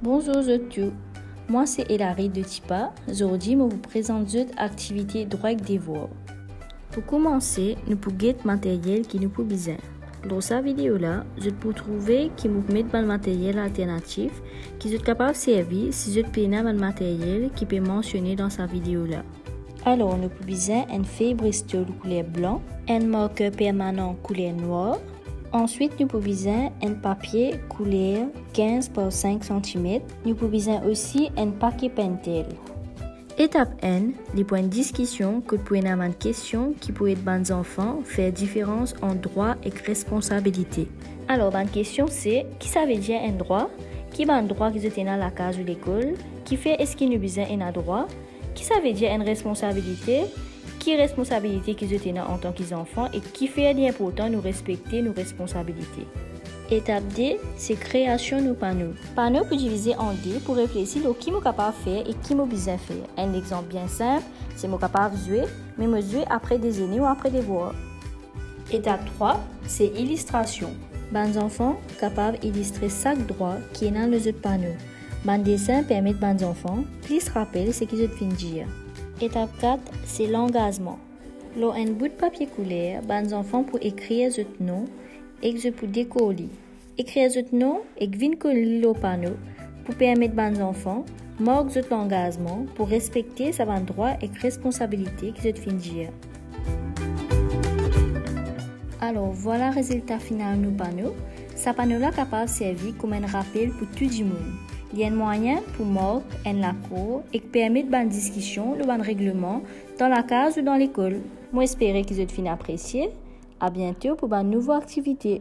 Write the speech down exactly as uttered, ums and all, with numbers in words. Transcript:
Bonzour zot tou, mwa se Elari de Tipa. Zordi mo pou prezant zot aktivite drwa ek devwar. Pou koumanse, nou pou get materyel ki nou pou bizin. Lor sa video la, zot pou trouve ki mo pou met bann materyel alternatif ki zot kapav servi si zot pena bann materyel ki pe mansione dan sa video la. Alor, nou pou bizin enn fey Bristol kouler blan, enn marker permanan kouler nwar. Answit, nou pou bizin enn papie kouler kinz par sink santimet. Nou pou bizin osi enn pake pentel. Etap enn, li pou enn diskision kot pou ena bann kestion ki pou ed bann zanfan fer diferans ant drwa ek responsabilite. Alor, bann kestion se, ki savedir enn drwa? Ki bann drwa ki zot ena lakaz ou lekol? Kifer eski nou bizin ena drwa? Ki savedir enn responsabilite? Ki responsabilite ki zot ena antan ki zanfan e kifer li inportan nou respekte nou responsabilite? Etap de, se kreasion nou pano. Pano pou divize an de pou reflesi lor ki mo kapav fer e ki mo bizin fer. Enn lexanp bien sinp, se mo kapav zwe, me mo zwe apre dezene ou apre devwar. Etap trwa, se ilistrasion. Bann zanfan kapav ilistre sak drwa ki ena lor zot pano. Bann desin permet bann zanfan plis rapel seki zot finn dir. Etap kat, se langazman. Lor enn bout papie kouler, bann zanfan pou ekrir zot non ek zot pou dekor li. Ekrir zot non ek vinn kol li lor pano pou permet bann zanfan mark zot langazman pou respekte sa bann drwa ek responsabilite ki zot finn dir. Alor, vwala rezilta final nou pano. Sa pano la kapav servi kouma enn rapel pou tou dimoun. Li enn mwayin pou mark enn lakor ek permet bann diskision lor bann regleman dan lakaz ou dan lekol. Mo espere ki zot finn apresie. A biento pou bann nouvo aktivite.